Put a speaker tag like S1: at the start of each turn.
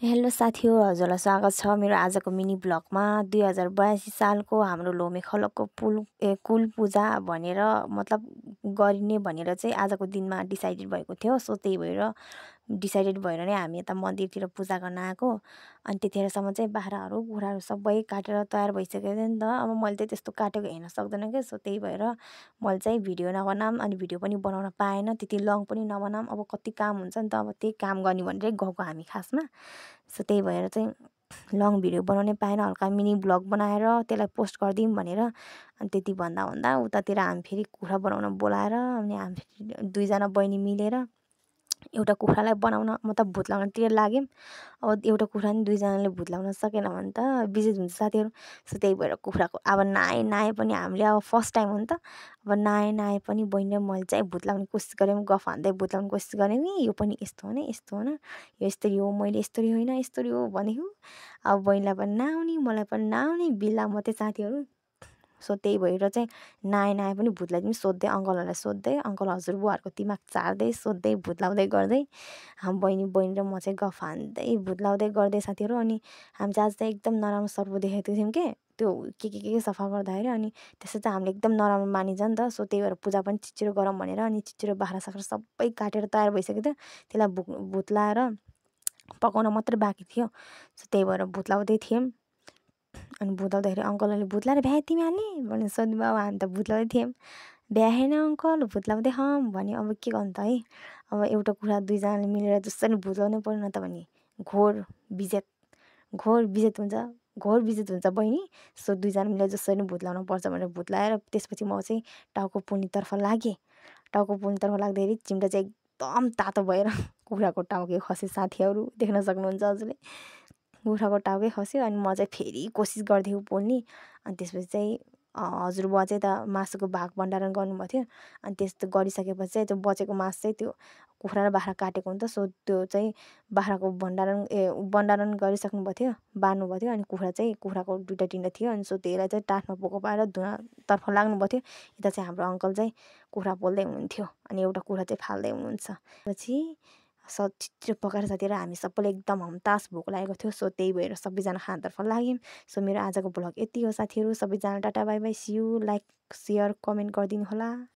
S1: Hello साथीहो, हजुरलाई स्वागत छ मेरो आजको मिनी ब्लगमा। 2082 सालको हाम्रो लोमे खलकको कुल पूजा भनेर मतलब गरिने भनेर चाहिँ आजको दिनमा डिसाइडेड भएको थियो। सो त्यही भएर डिसाइडेड भएर नै हामी यता मन्दिरतिर पूजा गर्न आएको। अनि त्यतिखेरसम्म चाहिँ बाख्राहरू कुखुराहरू सबै काटेर तयार भइसकेको थियो नि त। अब मैले चाहिँ त्यस्तो काटेको हेर्न सक्दैन क्या। सो त्यही भएर मैले चाहिँ भिडियो नबनाऊँ, अनि भिडियो पनि बनाउन पाएन, त्यति लङ पनि नबनाऊँ। अब कति काम हुन्छ नि त, अब त्यही काम गर्ने भनेर गएको हामी खासमा। सो त्यही भएर चाहिँ लङ भिडियो बनाउनै पाएन, हल्का मिनी ब्लग बनाएर त्यसलाई पोस्ट गरिदिउँ भनेर। अनि त्यति भन्दा उतातिर हामी फेरि कुखुरा बनाउन बोलाएर, अनि हामी दुईजना बहिनी मिलेर एउटा कुखुरालाई बनाउन मतलब भुत्लाउनतिर लाग्यौँ। अब एउटा कुखुरा नि दुईजनाले भुत्लाउन सकेन भने त बिजित हुन्छ साथीहरू। सो त्यही भएर कुखुराको अब नआए पनि हामीले अब फर्स्ट टाइम हो नि त। अब नआए पनि बहिनी र मैले चाहिँ भुत्लाउने कोसिस गऱ्यौँ, गफ हान्दै भुत्लाउने कोसिस गऱ्यौँ नि। यो पनि यस्तो हो न, यस्तो हो न, यो यस्तरी हो, मैले यस्तरी होइन यस्तरी हो भनेको। अब बहिनीलाई पनि नआउने, मलाई पनि नआउने, बिल्ला मात्रै साथीहरू। सो त्यही भएर चाहिँ नआए पनि भुत्लाइदिउँ सोध्दै, अङ्कलहरूलाई सोध्दै, अङ्कल हजुरबुवाहरूको दिमाग चार्दै सोध्दै भुत्लाउँदै गर्दै हामी बहिनी र म चाहिँ गफ हान्दै भुत्लाउँदै गर्दै साथीहरू। अनि हामी चाहिँ आज चाहिँ एकदम नराम्रो सर्प देखेको थियौँ कि त्यो के सफा गर्दाखेरि। अनि त्यसो चाहिँ हामीले एकदम नराम्रो मानिन्छ नि त। सो त्यही भएर पूजा पनि छिच्चिरो गरौँ भनेर अनि छिच्चिरो बाख्रा साख्रा सबै काटेर तयार भइसकेको थियो। त्यसलाई भुत्लाएर पकाउन मात्रै बाँकी थियो। सो त्यही भएर भुत्लाउँदै थियौँ। अनि भुत्लाउँदाखेरि अङ्कलले भुत्लाएर भ्याए तिमीहरूले भनेर सोध्नुभयो। अब हामी त भुत्लाउँदै थियौँ। भ्याएन अङ्कल भुत्लाउँदै हौँ भने अब के गर्नु त है। अब एउटा कुरा दुईजनाले मिलेर जसरी भुत्लाउनै पर्यो न त भने घोर बिजेत हुन्छ, घोर बिजेत हुन्छ बहिनी। सो दुईजना मिलेर जसरी भुत्लाउनु पर्छ भनेर भुत्लाएर त्यसपछि म चाहिँ टाउको पोल्नेतर्फ लागेँ। टाउको पोल्नेतर्फ लाग्दाखेरि चिम्टा चाहिँ एकदम तातो भएर कुखुराको टाउकै खस्यो साथीहरू, देख्न सक्नुहुन्छ हजुरले। कुखुराको टाउकै खस्यो। अनि म चाहिँ फेरि कोसिस गर्थेँ पोल्ने। अनि त्यसपछि चाहिँ हजुरबुवा चाहिँ त मासुको भाग भण्डारण गर्नुभएको थियो। अनि त्यस्तो गरिसकेपछि चाहिँ त्यो बचेको मासु चाहिँ त्यो कुखुरा र बाख्रा काटेको हुन्छ। सो त्यो चाहिँ बाख्राको भण्डारण गरिसक्नुभएको थियो, बार्नुभएको थियो। अनि कुखुरा चाहिँ कुखुराको दुईवटा तिनवटा थियो। अनि सो त्यसलाई चाहिँ टाठमा पोको पारेर धुवाँतर्फ लाग्नुभएको थियो। यता चाहिँ हाम्रो अङ्कल चाहिँ कुखुरा पोल्दै हुनुहुन्थ्यो, अनि एउटा कुखुरा चाहिँ फाल्दै हुनुहुन्छ। पछि छिटो पकाएर साथीहरू हामी सबैले एकदम हम्तास भोक लागेको थियो। सो त्यही भएर सबैजना खानातर्फ लाग्यौँ। सो मेरो आजको ब्लग यति हो साथीहरू। सबैजना tata bye bye, see you. Like, share, comment गरिदिनु होला।